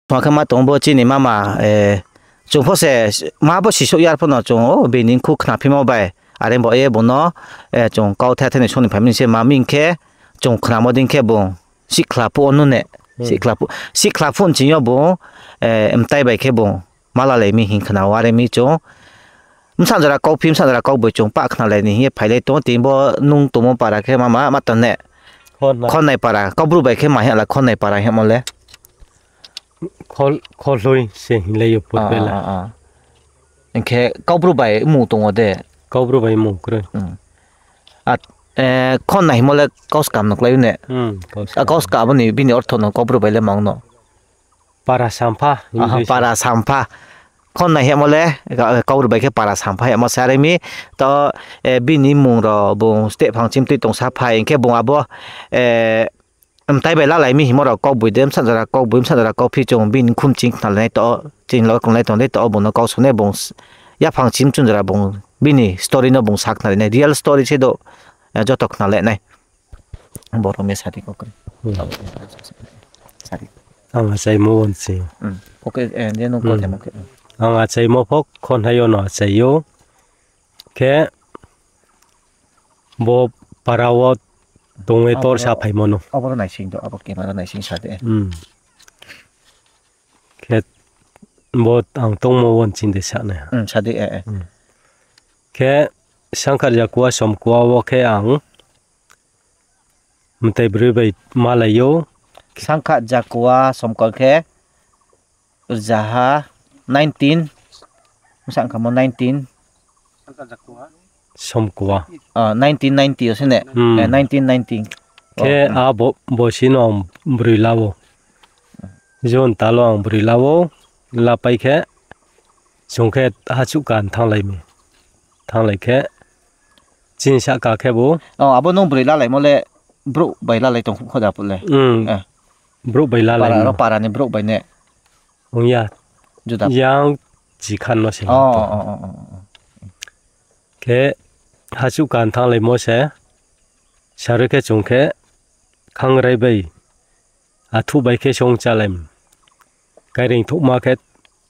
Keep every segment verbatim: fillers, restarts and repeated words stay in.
Tongkhe ma tongo bo chini mama, eh, chwng pho se ma bo sisok yar phano chwng o bini khuk khna phimo bai. Are bo e bono, eh, chwng kau the the ni soni phaimani se ma ming khe chwng khnamo ding khe bo sikla phu ono ne. Hmm. Sikla phu, sikla phu chini yo bo, eh, mtai bai khe bo mala le mi hin khna ware mi chwng. Msa jora kau phi, msa jora kau boi chwng pa khna le ni hi phai le tongo tini bo nung tomo para khe mama ma ton ne. Khon nai. Khon nai para, kau bru bai khe ma hi ala khon nai para hi mo le. Khol, kholoi se hinlai yo put bela. Ah, ah, ah. Hinkhe kaubru bai mung tongo de. Kaubru bai mung kwrwi. Hmm. At, eh, khon nai himo le kaus kam no klai ne. Hmm, kaus kam. A kaus kam ni bini ortho no kaubru bai le mang no. Para sampha, Aha, English. Para sampha. Khon nai himo le, ka-, kaubru bai khe para sampha himo sare mi. To, eh, bini mung ro bung step phang chim twi tong sa phai. Hinkhe bung abo, eh, Mtai bai lalai mi himo rok kok bui de, msa jora kok bui, msa jora kok phi chwng bini khum ching khna lai to, chini loge khum lai tong de to, bono kok sone bung s-, yaphang chim chun jora bung bini story no bung sak khna lai nai, real story se do, eh, joto khna lai nai. Borok me sadi kok. Hmm. Sadi. Ang achai mo won si. Hmm. Okay, eh, je nung Hmm. kok temo khe. Ang achai mo phok khon hayo no achai yo. Khe bo para o tongwi Abo tor sa phaimano. Abo naising do, abo camera naising sa de. Hmm. Khe bo ang tongmo won chinde sa nai. Hmm, sa de, eh, eh. Hmm. Khe Sangkar Jakua Somkua o khe ang mwtai bwrwi bai malaio. Sangkar Jakua Somkua khe Rwjaha nineteen, bwsang kamo nineteen. Somkua. Ah, nineteen ninety o se ne? Hmm. Eh, nineteen ninety. Khe Oh, hmm. a bo, bo sino ang bwrwi lao. June talo ang bwrwi lao. Lapai khe chwng khe hachuk kan thanglai mi. Thanglai khe chini saka khe bo. Oh, abo nung bwrwi lalai mo le bro bai lalai tong kho da pule. Hmm. Eh. Bro bai lalai Para mo. ro para ni bro bai ne. Wngya. Juda. Yang chikhan no se. Oh, oh, oh, oh, oh. Khe hachu kan thanglai mo se. Sarwi khe chwng khe khangrai bai. Athu bai khe song chalai. Kairing thukma khe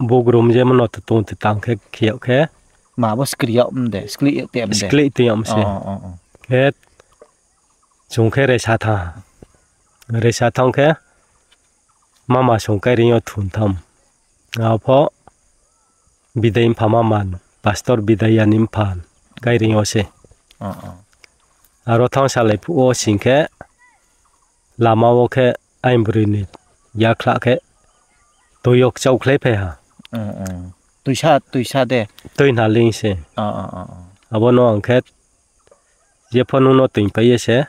bugrum je mano tong tang khe khiyok khe. Ma bo skri yom de, skli te am de. Skli te am se. Oh, oh, oh, oh. Khe chwng khe resa tha. Resa thang khe mama song kairing yo thun tham. Apho bidai mpha mama, pastor bidai yani mpha kairing yo se. Oh, oh. Aro thang salai phu o sing khe lama o khe ain bwrwi ni yakhla khe twi yok chau khlai phai ha. Oh, oh. Twisa, twisa de. Twi na ling se. Oh, oh, oh, oh. Abo no ang khe Jephano no twi pai ye se.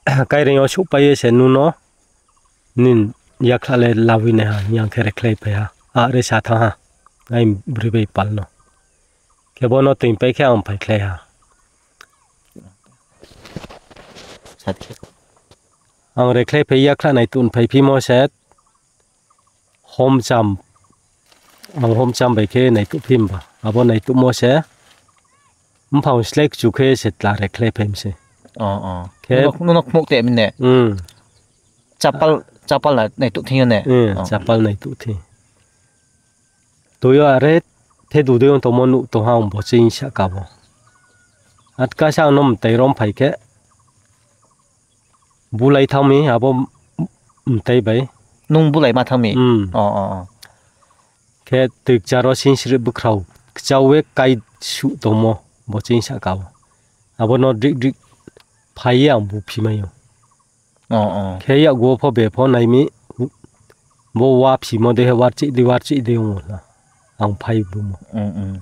Kairing o suk pai ye se nuno nin yakhla le lawi ne ha yang khe rekhlai pai ha. A re sa tha ha. Ai bwrwi bai pal no. Khe bono twi pai khe ang phai khlai ha. Ang rekhlai phai yakhla nai tun phai phi mo se. Homcham, ang homcham bai khe naituk phim ba. Abo naituk mo se, mphang slek chu khe se tla re khlai phaim se. Oh, oh. Khe Nunok, nunok khmuk te mine. Hmm. Chapal, chapal na naituk thing ne. Hmm, Oh. chapal naituk thing. Tuyo are the dudui on tomo nuk tong ha ang bo ching sa kabo. Atka sa ang nom tai rom phai khe. Bulai thangmi abo m-, m-, mtai bai. Nung bulai ma thangmi? Hmm. Oh, oh, oh. Khe twi kcharo sinsri bwkhrao kchaui kai su tongmo bo chini saka o. Abono dik dik phaiwi ang bu phimaio. Oh, oh. Khe yakgo pho be pho naimi bo wa phimo de he warchi di warchi di wngo hla. Ang phai bumo. Mm, mm.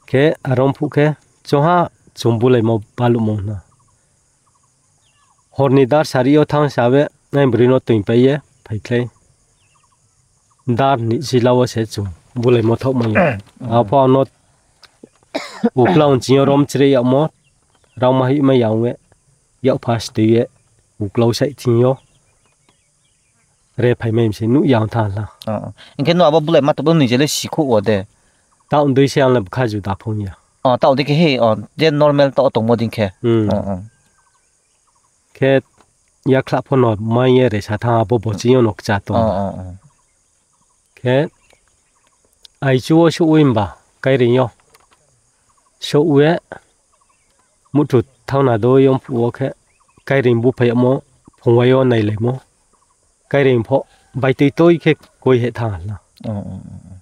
Khe arom phu khe choha chum bulaimo balumo hna. Horni dar sari o thang sabe nai bwrwi no twi pai ye phai khlai. Dar ni sila o se chwng bulai mothok manya. Aphano ukla unching yo rom chire yamo rang ma hi ma yang we yak phas twi ye ukla usai thing yo. Re phai mai se nuk yang tha la. Oh, oh. Hinkhe no abo bulai ma tobok ni jele sikho o de. Ta undui se ang le bwkha juda phung ya. Oh, ta undui khe he, oh, je normal to tongmo ding khe. Hmm. Oh, oh. Khe yakhlak phano mai ye resa thang abo boching yo no kcha tong. Oh, oh, oh. Khe aichu o suwi hwnba kairing yo suwi mutu thangna do yong phuo khe kairing buphai mo phungwai o nailaimo kairing pho baitwi twi khe koi he thang hwnla. Oh, oh, oh, oh.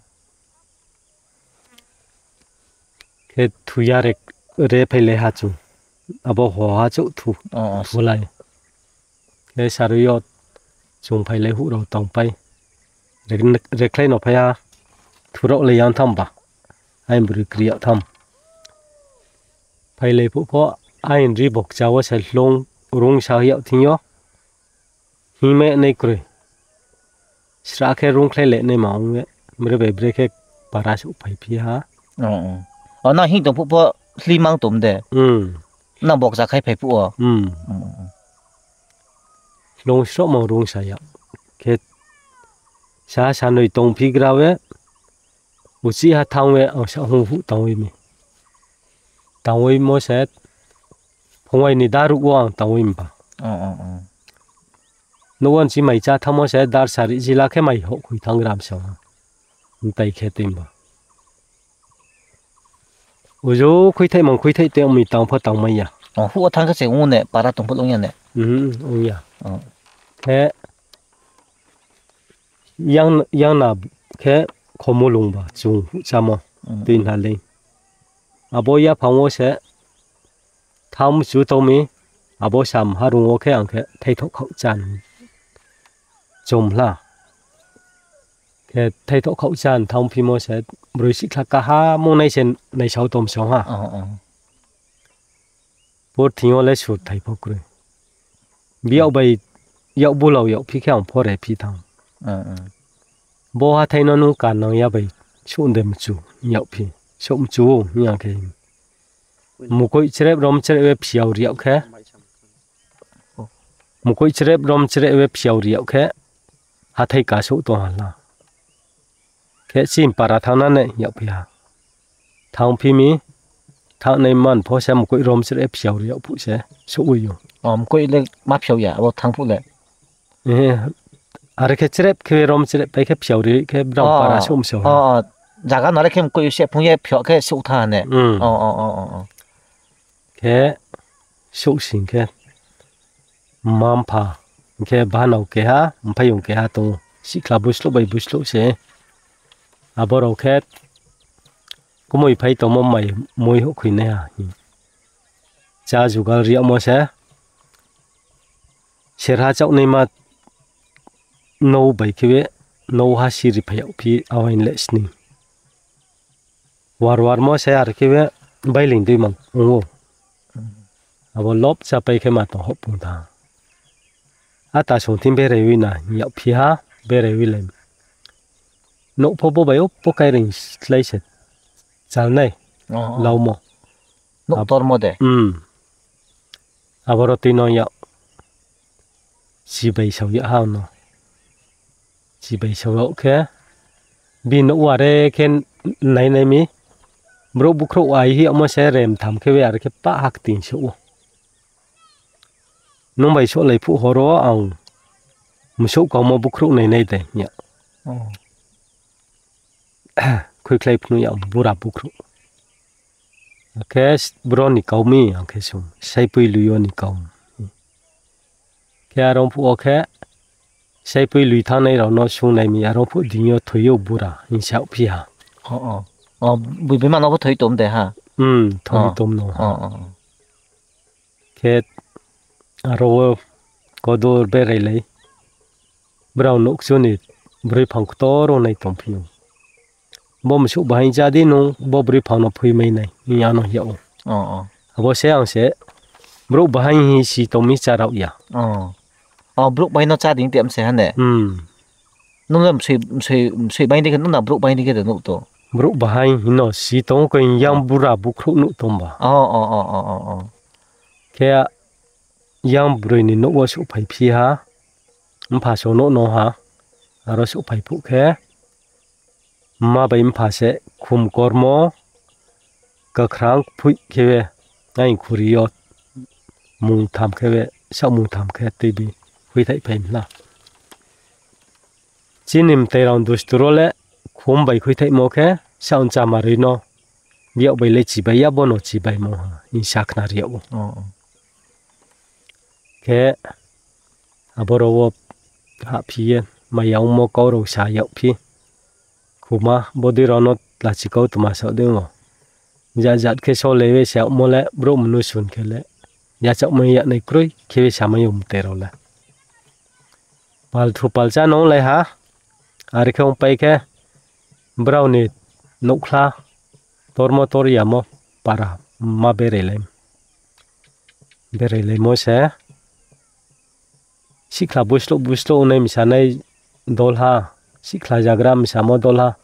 Khe thuya re, re phailai ha chu. Abo ho ha chu thu, oh, oh, thulai. Khe sarwi yo chung phailai hu rok tong pai. Re, rekhlai no phaiya thurok le yang tham ba. Ai bwrwi kri yak tham. Phailai phu pho ai ri bok cha o se hlung rung sa yak thing yo. Hime nei kwrwi. Sra khe rung khlai le nei ma ong ye. Bre bai bre khe para su phai phi ha. Oh, oh. Oh, na hing tong phu pho hli mang tom de. Hmm. Na bok cha khai phai phu o. Hmm. Hmm, hmm. Hlung sro ma rung sa ya. Khe sa sa noi tong phi gra we. Uchi ha thang we ang sa hung hu tang we mi. Tang we mo se. Phungwai ni daru o ang tang we mi ba. Oh, oh, oh. Nuwan si mai cha thamo se dar sari jila khe mai ho khui thang gram sa. Ntai khe timba. Ujo khui thai mang khui thai te mi tang pho tang mai ya. Oh, hu thang khe se ung ne para tong pho ung ya ne. Mhm, ung ya. Oh. Khe yang, yang na khe khomulung ba chung hu chamo. Mm. Twi na le. Abo ya phango se tham chu tong mi abo sam harung o khe ang khe thaithok khau chan. Chom hla. Khe thaithok khau chan thang phimo se brwi sikla kaham wngnai se naisao tom song ha. Oh, oh. Por thing o le sur thai pho kwrwi. Biyao bai yak bulao yak phi khe ang phore phi thang. Oh, oh. Bo hathai no nung kan nang ya bai su de mchu yak phi. Su mchu o yang khe. Mukoi chrep rom chrep we phiao riak khe. Mukoi chrep rom chrep we phiao riak khe. Hathai kasu tong hala. Khe chini para thangna ne yak phiha. Thang phimi, thang nai man pho se mukoi rom chrep phiao riak phu se, su ui yo. Oh, mukoi le ma phiao ya, abo thang phu le. Eh, are khe chrep khe rom chrep pai khe phiao ri khe brao para sum se. Oh, oh. Jaga nare khe mukoi se phung ye phiao khe su tha ne. Mm. Oh, oh, oh, oh, oh. Khe su sing khe. Mampha, hwnkhe bahanao keha, mphaiyung keha tongo. Sikla bwslo bai bwslo se. Aborok khe kumui phai tongmo mai mui hukhwinaiha. Cha jugal riyamo se. Serha chauknaima nou bai khe be nou ha siri phai phi awain le sini. War war mo se ar khe be bailing dui mang wngo. Abo lop cha pai khe ma tong hop pung tha. A ta song thim berai wi na yak phi ha berai wi lai. Nok pho bo bai o po kai ring slai se chal nai. Oh, oh. Lau mo. Nok tor mo de. Hmm. Abo ro twi no yak. Chibai sau ya ha no. Chibai sau ya khe. Bini ware khe nai nai mi. Bro bukhro wai hi omo se rem tham khe be ar khe pa hak tin se o. Nung bai so lai phu horo ang. Musuk kau mo bukhro nai nai de ya. Oh. Khoi khlai phunu ya bura bukhro. Khe bro ni kau mi ang khe sung. Sai pui luyo ni kau. Khe arong phuo khe, sai pui lui thangnai rok no sung nai mi, arong phuo ding yo thoi yo bura, hinsa phi ha. Oh, oh. Oh, bui bui mano bo thoi tom de ha? Hmm, thoi tom no ha. Oh, oh, oh. Khe aro o kodur berai lai. Brao nuksu ni broi phang ktor o nai tong phio. Bo musuk bahai jadi nung bo bwrwi phano phui mai nai, wng ya no ya o. Oh, oh. Abo se ang se, bro bahai hi si tong mi cha rao ya. Oh. Oh, bro bahai no cha ding te am se hane. Hmm. Nung le msui, msui, msui bahai ni ke nung na bro bahai ni ke de nuk to. Bro bahai hi no si tong ko yang bura bukhru nuk tong ba. Oh, oh, oh, oh, oh, oh. Khe yang bwrwi ni nuk o su phai phi ha. Mpha so nuk no ha. Aro su phai phu khe. Mma bai mpha se khum kormo kwkhrang phui khe be ayang khuri o mung tham khe be samung tham khe twi bi khuithai phai hwnla. Chini mwtai rok dusturo le khum bai khuithaimo khe saun chamarwi no biyok bai le chibai ya, bono chibai mo ha, hinsa khna rw o. Oh, oh. Khe aborok o haphi ye maya wngmo kok rok sa yag phi. Khuma bwdwi rok no lachi kau tma sa ding o. Jat jat khe so lewi se yagmo le brouh mwnwi sun khe le yachakmani yaknai kwrwi khe samai o mwtai rok le. Pal thu pal cha no lai ha, are khe wng pai khe brao ni nukla tormo tor yamo para ma berai lai, berai laimo se. Sikla busluk busluk wngnai misa nai dolha, sikla jagra misa mo dolha,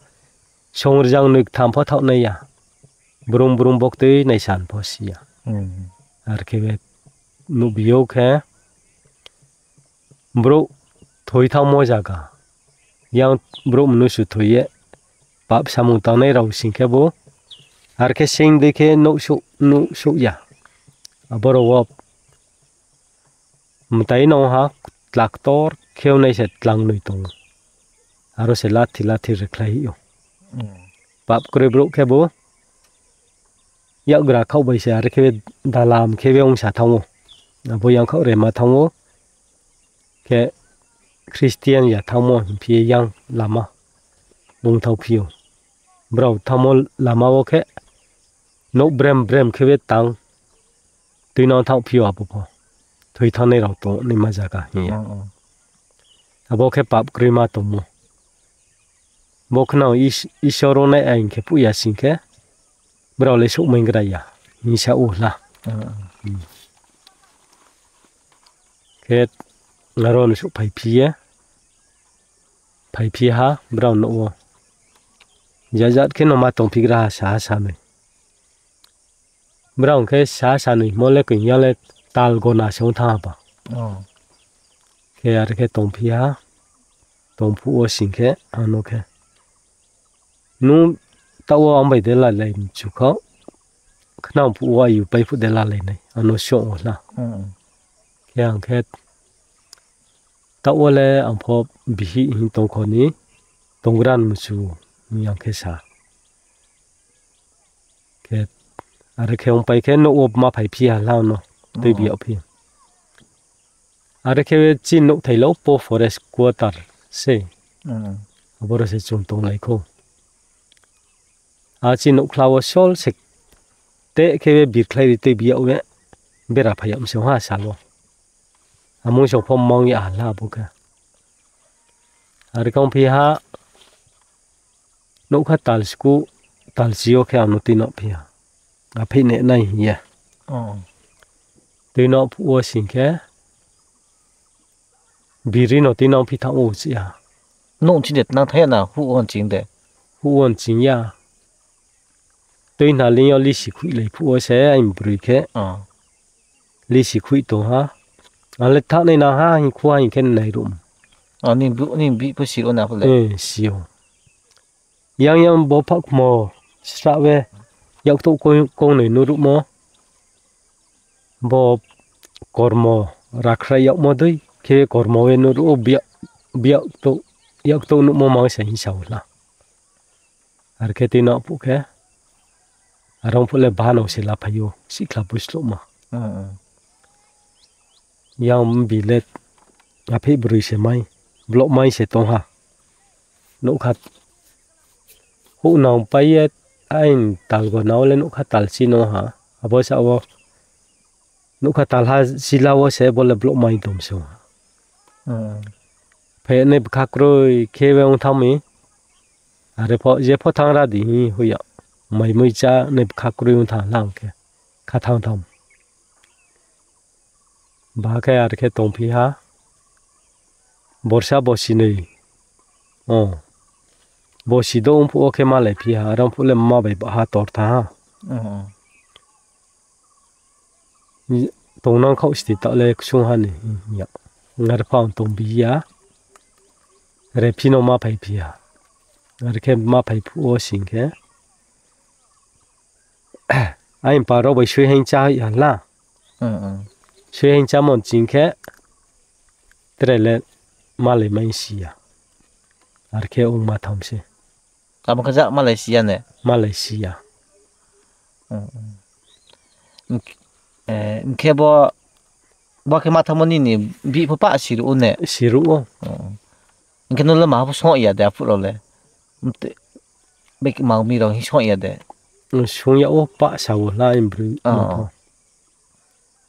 song rijak nwi tham pho thaoh nai ya, brung brung bok twi nai san pho si ya. Hmm. Ar khe be nukbiyo khe brouh thwi thangmo jaga, yang brouh mwnwi su thwi ye pap samung tangnai rok sing khe bo ar khe sing dwi khe nuh suh, nuh suh ya. Aborok o mwtai no ha tlak tor khe wngnai se tlangnwi tongo. Aro se lathi lathi rwkhlai o. Hmm. Pap kwrwi brouh khe bo yakgra khao bai se, are khe dalam khe be wngsa thango. Abo yang khao rema thango. Khe Christian ya thangmo hwn phiye yang lama bung thao phio. Brao thangmo lama o khe nok brem brem khe be tang twi no thao phio abo pho. Thwi thangnai rok tong nima jaga hiya. Oh, oh. Abo khe pap kwrwi ma tongmo. Bo kheno is-, Isor onai ain khe puya sing khe brao le sukmai gra ya hinsa o hla. Hmm. Hmm. Khe aro no suk phai phiye, phai phi ha brao no o. Jat jat khe no ma tong phi gra ha sa ha sanwi. Brao khe sa sanwi mo le kung ya le tal gona se wng thang ha ba. Oh. Khe are khe tong phi ha, tong phu o sing khe ano khe. Nung tao ang bai de lalai mchu kho. Khna phu o ayu pai phu de lalai nai. Ano song o hla. Hmm. Khe ang khe tao le ang pho bihi hin tong kho ni tong gran mchu yang khe sa. Khe are khe wng pai khe no o ma phai phi ha hla no twi Oh. Biya phi. Are khe chin nuk thai lo po forest quarter se. Hmm. Aboro se chung tong lai kho. A chin nuk khla o sol se te khe be bir khlai ri tei biya we bera phai yam se ha salo. Amung so phom mong ya hla bo khe. Are kong phi ha nukha tal sku, tal sio khe ano twi nok phi ha. Aphi ne nai hiya. Oh. Twi nok phu o sing khe biri no twi nok phi thang o chi ha. Nung chinde tnang thaya na hu on ching de. Hu on ching ya. Twi na ling yo lisi khui lai phu o se ain brui khe. Oh. Lisi khui tong ha. Ale tha nai na ha hin khu ha hin khe nai rum. Oh, ni bu, ni bi pu siro na phu le. Eh, sio. Yang yang bo phak mo sra we yak to kong, kong nai nuru mo. Bo kormo rakhra yak mo dui khe kormo we nuru o biya, biya to yak to nuk mo mang sa hin sa wala. Ar khe twi nok phu khe, arong phu le bano se laphaio, sikla buslukma. Mm, mm. Yang bilet, aphi bwrwi se mai, blok mai se tongha. Nukha, hu nang pai ye, ain talgo nao le nukha talchi nongha. Abo sa o, nukha talha sila o se bole blok mai tom se. Hmm. Phe ne bwkha kroi khe be wng thangmi. Are pho je pho thang ra di hi huya. Mai mui cha ne bwkha kroi wng thang lang khe. Kha thang thang. Ba khe are khe tong phi ha. Borsa bosi nui. Oh. Bosi do wng phu o khe malai phi ha. Aram phu le ma bai ha tor tha ha. Hmm. Tongnang khao siti ta le kusung hani ya. Ngar phang tong bi ya. Re phino ma phai phi ya. Ngar khe ma phai phu o sing khe. Ai pa rok bai sui hain cha ya la. Mm, mm. Sui hing chamon ching khe, trele malai mai siya. Ar khe ung ma tham se. Abo khe jak malai siya ne? Malai siya. Mm, mm. Hing-, eh, hing khe bo, bo khe ma thamo nini bihih pho pa siru ne? Siru o. Mm, mm. Hing khe no le ma pho song ya de aphuru le? Mte, bek ma mi rong hi song ya de? Mm, song ya o pa sa o la in bru. Ah, ma pho.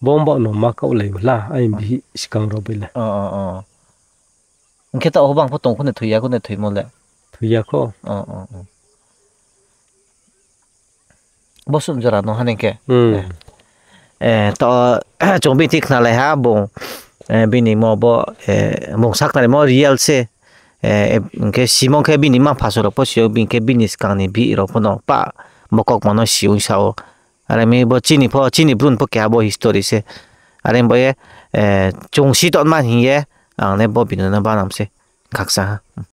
Bong bok no ma kau lai la, ai bihih sikang rok bai le. Oh, oh, oh. Hing khe ta o bang pho tong kho ne thwi ya kho ne thwi mo le. Thwi ya kho. Oh, oh, oh. Bo sum jora no hane khe. Hmm. Eh, eh, to, chong bini thik khna lai ha bong. Eh, bini mo bo, eh, mung sak nai mo real se. Eh, hing khe simong khe bini ma phaso rok pho sio, hing khe bini skang ni bihih rok pho no pa bo kok mano si ung sa o. Are mi bo chini pho, chini brun pho keha bo history se. Are bo ye, eh, chungsi tongma hiye, ang ne bo bini no banam se. Khaksa ha.